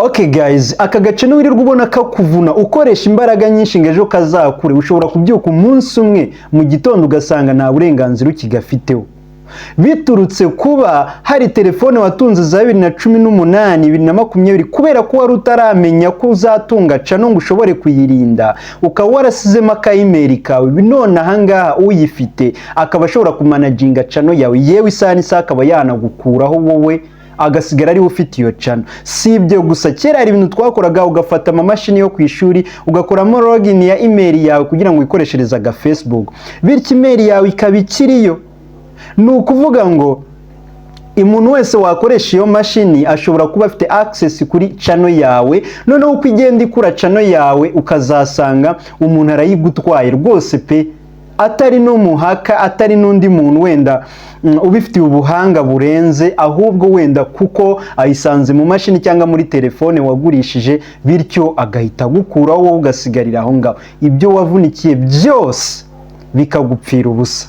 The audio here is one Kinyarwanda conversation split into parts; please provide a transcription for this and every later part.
Okay guys, aka gace niwirirwa ubona kakuvuna, ukoresha imbaraga nyinshi ngo ejo kazakure, ushobora kubyuka umunsi umwe mu gitondo ugasanga nta burenganzira ukigafiteho, biturutse kuba hari telefone watunze za 2018, 2020, kubera ko wari utaramenya ko uzatunga channel ngo ushobore kuyirinda, ukaba warasizemo aka email kawe. None ahangaha uyifite akaba ashobora kumanaginga channel yawe, yewe isaha n'isaha akaba yanagukuraho wowe, agasigara ariwe ufite iyo channel. Si ibyo gusa, kera hari ibintu twakoraga, ugafata amamashini yo ku ishuri, ugakoramo login ya email yawe kugira ngo wikoreshereze aga Facebook, bityo email yawe ikaba ikiriyo. Ni ukuvuga ngo umuntu wese wakoresha iyo mashini ashobora kuba afite access kuri channel yawe. Noneho uko igenda ikura channel yawe, ukazasanga umuntu arayigutwaye rwose pe, atari n'umuhacker, atari n'undi muntu wenda ubifitiye ubuhanga burenze, ahubwo wenda kuko ayisanze mu mashini cyangwa muri telefone wagurishije, bityo agahita agukuraho, wowe ugasigarira aho ngaho, ibyo wavunikiye byose bikagupfira ubusa.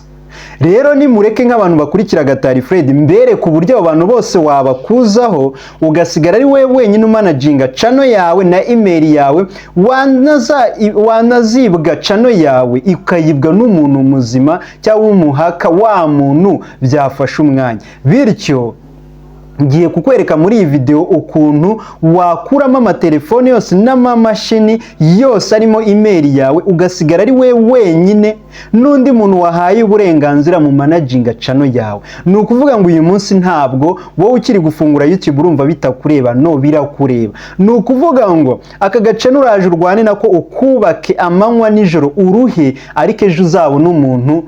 Rero nimureke nk'abantu bakurikira Gatari Fred mbere ku buryo abo bantu bose wabakuzaho, ugasigara ari wowe wenyine umanaginga channel yawe na email yawe. Wanazibwa channel yawe, ikayibwa n'umuntu muzima cyangwa umuhacker, wa muntu byafashe umwanya. Bityo ngiye kukwereka muri iyi video ukuntu wakuramo amatelefone yose n'amamashini yose arimo email yawe, ugasigara ari we wenyine n'undi muntu wahaye uburenganzira mu managinga channel yawe. Ni ukuvuga ngo uyu munsi ntabwo wowe ukiri gufungura YouTube urumva bitakureba. No, birakureba. Ni ukuvuga ngo aka gace nuraje urwane nako, ukubake amanywa nijoro, uruhe, ariko ejo uzabona umuntu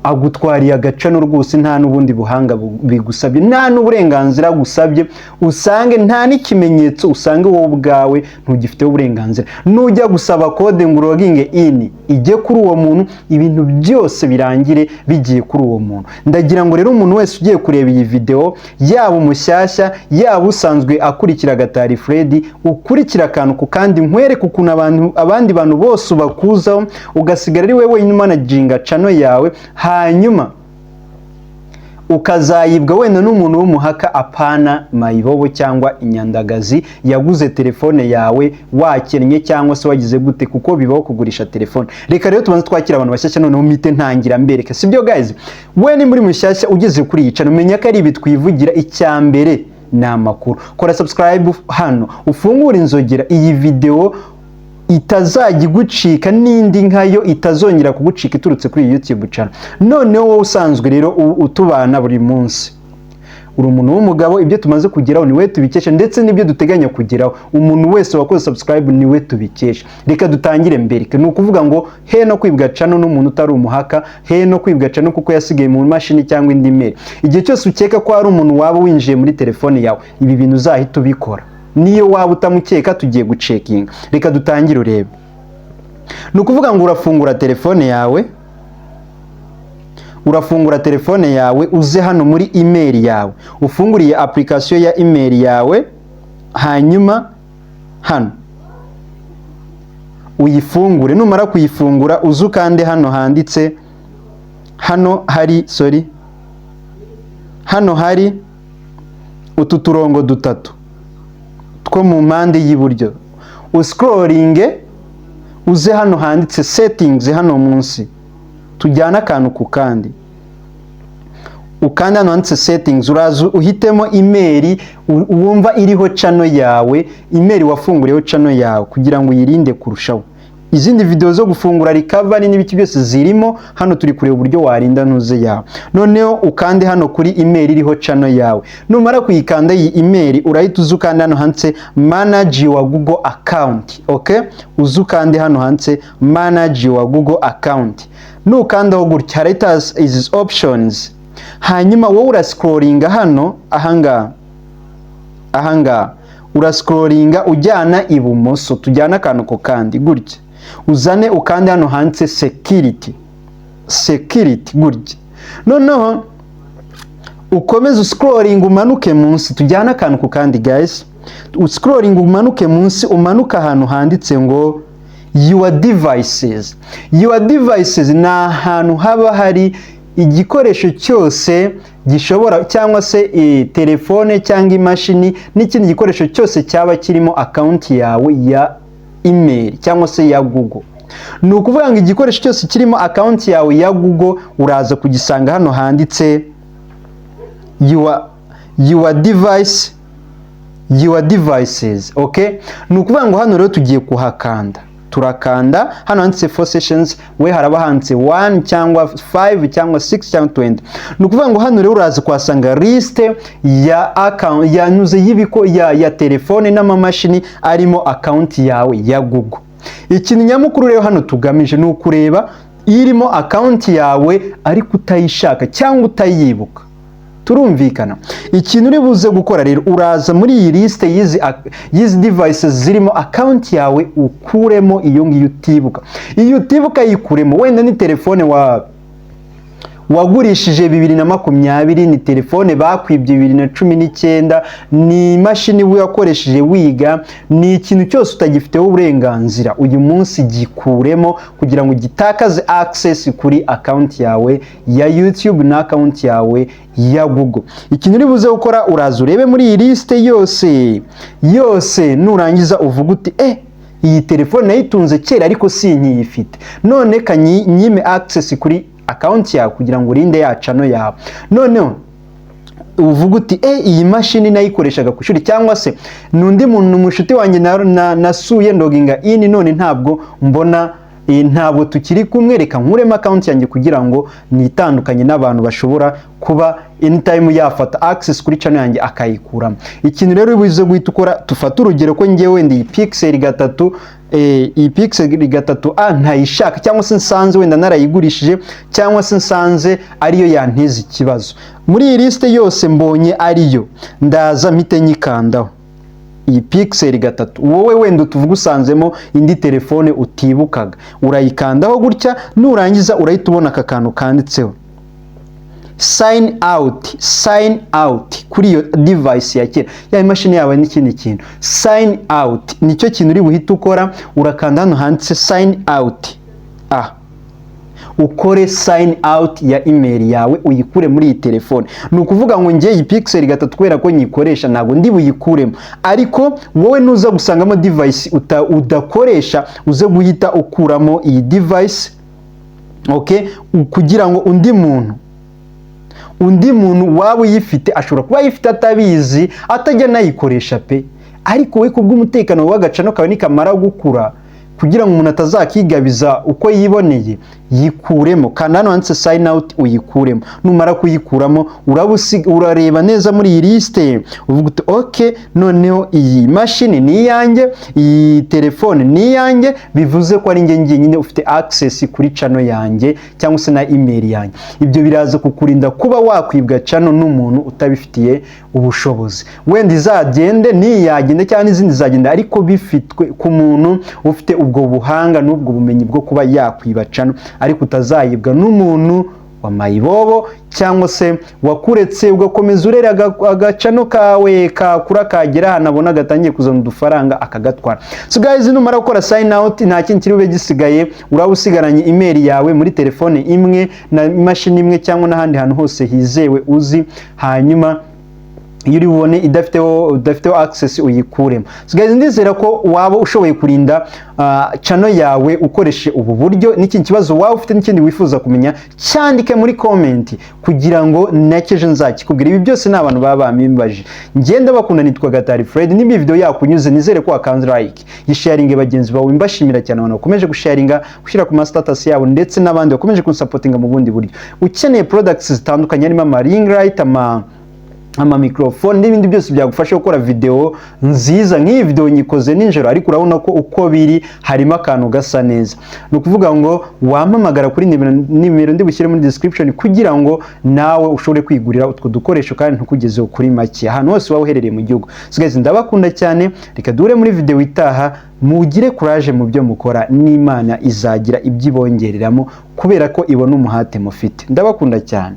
agutwariye agachannel rwose, nta n'ubundi buhanga bigusabye, nta n'uburenganzira gusabye, usange nta n'ikimenyetso, usange wowe ubwawe ntugifiteho uburenganzira. Nujya gusaba code ngo uloginge in, ijye kuri uwo muntu, ibintu byose birangire bigiye kuri uwo muntu. Ndagira ngo rero umuntu wese ugiye kureba iyi video, yaba umushyashya, yaba usanzwe akurikira Gatari Fred, ukurikira akantu ku kandi, nkwereke ukuntu abantu, abandi bantu bose ubakuzaho, ugasigara ari wowe wenyine umanaginga channel yawe, hanyuma ukazayibwa wenda n'umuntu w'umuhacker, apana mayibobo cyangwa inyandagazi yaguze telefone yawe wakennye cyangwa se wagize gute, kuko bibaho kugurisha telefone. Reka rero tubanze twakira abantu bashyashya, noneho mpite ntangira mbereka. Sibyo guys? We ni muri mushyashya ugeze kuri iyi channel, menya ko ari ibi twivugira. Icya mbere ni amakuru. Kora subscribe hano, ufungure inzogera, iyi video itazajya igucika n'indi nkayo itazongera kugucika iturutse kuri iyi YouTube channel. Noneho wowe usanzwe rero utubana buri munsi, uri umuntu w'umugabo. Ibyo tumaze kugeraho ni we tubikesha, ndetse n'ibyo duteganya kugeraho, umuntu wese wakoze subscribe ni we tubikesha. Reka dutangire mbereke. Ni ukuvuga ngo he no kwibwa channel n'umuntu utari umuhacker, he no kwibwa channel kuko yasigaye mu mashini cyangwa indi mail. Igihe cyose ukeka ko hari umuntu waba winjiye muri telefone yawe, ibi bintu uzahita ubikora, niyo waba utamukeka. Tugiye gucekinga. Reka dutangire urebe. Ni ukuvuga ngo urafungura telefone yawe, urafungura telefone yawe, uze hano muri email yawe, ufunguriye application ya email yawe, hanyuma hano uyifungure. Numara kuyifungura, uze ukande hano handitse, hano hari, sorry, hano hari utu turongo dutatu two mu mpande y'iburyo, uscrollinge uze hano handitse settings, hano munsi. Tujyane akantu ku kandi. Ukanda hano handitse settings, uraza uhitemo email wumva iriho channel yawe, email wafunguriyeho channel yawe kugira ngo uyirinde kurushaho. Izindi video zo gufungura, recovery n'ibiki byose zirimo hano. Turi kureba uburyo warinda ntuze yawe. Noneho ukande hano kuri email iriho channel yawe. Numara kuyikanda iyi email, urahita uza ukanda hano handitse manage your Google account. Okay, uza ukande hano handitse manage your Google account. Nukandaho gutya, harahita izi options, hanyuma wowe urascrollinga hano ahangaha, ahangaha urascrollinga ujyana ibumoso. Tujyana akantu ko kandi gutya, uzane ukande hano handitse security, security gutya. Noneho ukomeze uscrolling, umanuke munsi. Tujyane akantu ku kandi guys. Uscrolling, umanuke munsi, umanuke ahantu handitse ngo your devices. Your devices ni ahantu haba hari Igikoresho cyose gishobora, cyangwa se telefone cyangwa imashini n'ikindi gikoresho cyose cyaba kirimo account yawe ya email cyangwa se ya Google. Ni ukuvuga ngo igikoresho cyose kirimo account yawe ya Google uraza kugisanga hano handitse your device, your devices. Okay, ni ukuvuga ngo hano rero tugiye kuhakanda. Turakanda hano handitse four sessions, we haraba handitse 1 cyangwa 5 cyangwa 6 cyangwa 20. Ni ukuvuga ngo hano rero uraza kuhasanga liste ya account ya nuze y'ibiko ya telefone n'amamashini arimo account yawe ya Google. Ikintu nyamukuru rero hano tugamije ni ukureba irimo account yawe ariko utayishaka cyangwa utayibuka. Turumvikana? Ikintu uri buze gukora rero, uraza muri iyi liste y'izi devices zirimo account yawe, ukuremo iyo ngiyo utibuka. Iyo utibuka yikuremo. Wenda ni telefone wagurishije 2020, ni telefone bakwibye 2019, ni imashini wakoresheje wiga, ni ikintu cyose utagifiteho uburenganzira uyu munsi, gikuremo kugira ngo gitakaze access kuri account yawe ya YouTube na account yawe ya Google. Ikintu uri buze gukora, uraza urebe muri iyi liste yose yose, nurangiza uvuga uti: "Eh, iyi telefone nayitunze kera ariko sinkiyifite, none kanyime access kuri account yawe," kugira ngo urinde ya channel yawe. Noneho uvuga uti: "Eh, iyi mashini nayikoreshaga ku ishuri, cyangwa se n'undi muntu, umushuti wanjye nasuye ndoginga in, none ntabwo mbona, ntabwo tukiri kumwe, reka nkuremo account yanjye kugira ngo nitandukanye n'abantu bashobora kuba anytime yafata access kuri channel yanjye akayikuramo." Ikintu rero ubuze guhita ukora, tufate urugero ko ngewe wenda iyi Pixel 3, iyi Pixel 3a ntayishaka, cyangwa se nsanze wenda narayigurishije, cyangwa se nsanze ariyo yanteza ikibazo. Muri iyi liste yose mbonye ariyo, ndaza mpite nyikandaho, iyi Pixel 3. Wowe wenda tuvuga usanzemo indi telefone utibukaga, urayikandaho gutya. Nurangiza urahita ubona aka kantu kanditseho sign out. Sign out kuri iyo device ya kera, ya imashini yawe n'ikindi kintu. Sign out nicyo kintu uri buhite ukora. Urakanda hano handitse sign out, ukore sign out ya email yawe, uyikure muri iyi telefone. Ni ukuvuga ngo ngiye iyi Pixel 3, kubera ko nyikoresha, ntabwo ndi buyikuremo, ariko wowe nuza gusangamo device udakoresha, uze guhita ukuramo iyi device, okay, kugira ngo undi muntu waba uyifite, ashobora kuba ayifite atabizi, atajya anayikoresha pe, ariko we kubw'umutekano w'aga channel kawe nikamara gukura, kugira ngo umuntu atazakigabiza uko yiboneye, yikuremo. Kanda hano handitse sign out, uyikuremo. Numara kuyikuramo, urareba neza muri iyi liste, uvuga uti: "Ok, noneho iyi mashini ni iyanjye, iyi telefone ni iyanjye, bivuze ko ari njye njyenyine ufite access kuri channel yanjye cyangwa se na email yanjye." Ibyo biraza kukurinda kuba wakwibwa channel n'umuntu utabifitiye ubushobozi. Wenda izagende niyagende cyangwa n'izindi zagenda, ariko bifitwe ku muntu ufite ubwo buhanga n'ubwo bumenyi bwo kuba yakwiba channel, ariko utazayibwa n'umuntu wa mayibobo cyangwa se wakuretse ugakomeza urera aga channel kawe, kakura kagera ahantu abona gatangiye kuzana udufaranga akagatwara. So guys, numara gukora sign out, nta kindi kiri bube gisigaye. Uraba usigaranye email yawe muri telefone imwe na imashini imwe cyangwa n'ahandi hantu hose hizewe uzi. Hanyuma iyo uri bubone udafiteho access, uyikuremo. So guys, ndizera ko waba ushoboye kurinda channel yawe ukoreshe ubu buryo. N'ikindi kibazo waba ufite n'ikindi wifuza kumenya, cyandike muri comment kugira ngo nakeje nzakikubwira. Ibi byose ni abantu baba bamimbaje. Ngenda bakunda, nitwa Gatari Fred. Nimba iyi video yakunyuze, nizere ko wakanze like, yisharinge bagenzi bawe. Mbashimira cyane abantu bakomeje gusharinga, gushyira ku ma status yabo, ndetse n'abandi bakomeje kunsupportinga mu bundi buryo. Ukeneye products zitandukanye, harimo ama ring light, ama microphone n'ibindi byose byagufasha gukora video nziza nk'iyi video nyikoze nijoro, ariko urabona ko uko biri harimo akantu gasa neza. Ni ukuvuga ngo wampamagara kuri nimero ndi bushyire muri description kugira ngo nawe ushobore kwigurira utwo dukoresho kandi ntukugezeho kuri make ahantu hose waba uherereye mu gihugu. So guys, ndabakunda cyane. Reka duhure muri video itaha. Mugire courage mu byo mukora, n'Imana izagira ibyo ibongereramo kubera ko ibona umuhate mufite. Ndabakunda cyane.